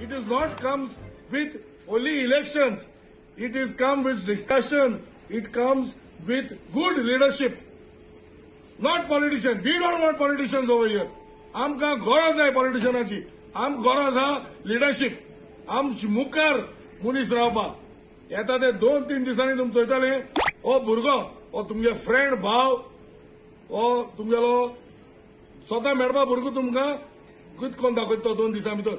It is not comes with only elections. It is come with discussion. It comes with good leadership, not politician. We don't want politicians over here. आमकां गरज नाय पॉलिटिशियनाची. आमकां गरज आहा leadership, आमचे मुखार मनीस रावपाक. येता ते 2-3 दिसांनी तुमी चोयतले, हो भुरगो, हो तुमगे फ्रेंड, भाव, हो तुमगेलो स्वता मेळपा भुरगो तुमकां कित कोण दाखयता तो 2 दिसां भितर.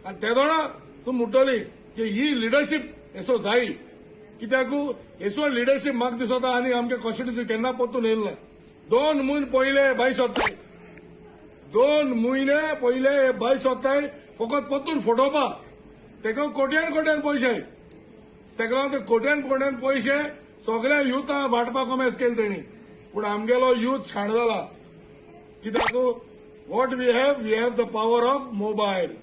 आनी तेदोणा तुमी म्हणटली की ही लिडरशीप येसो जाय. कित्याक येसो लिडरशीप म्हाका दिसता आनी आमगे कॉन्स्टिट्युशन केन्ना परतून येयलो ना. 2 म्हयने पयले बाय सोदताय, 2 म्हयने पयले बाय सोदताय फकत परतून फटोवपा. तेका कोट्यान कोट्यान पयशे. तेका लागून ते कोट्यान कोट्यान पयशे सगळ्या युथा वांटपाक कोमेस केले तेणी. पूण आमगेलो युथ शाण जाला. कित्याक what we have, we have the power of mobile.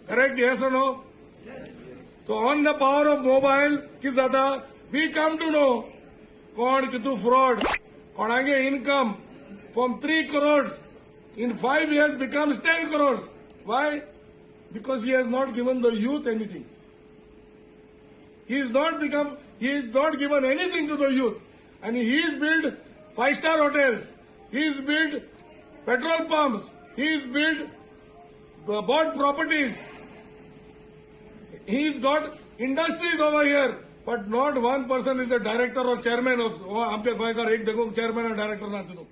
Correct, yes no? So on the power of mobile कितें जाता, we come to know कोण कितू fraud, कोणागे income from 3 crores in 5 years becomes 10 crores. Why? Because he has not given the youth anything. He is not given anything to the youth. And he is built five-star hotels. He is built petrol pumps. He is built bought properties. He's got industries over here. But not one person is a director or chairman of. Oh, आमच्या गोंयकार एक देखून chairman or director ना तितून.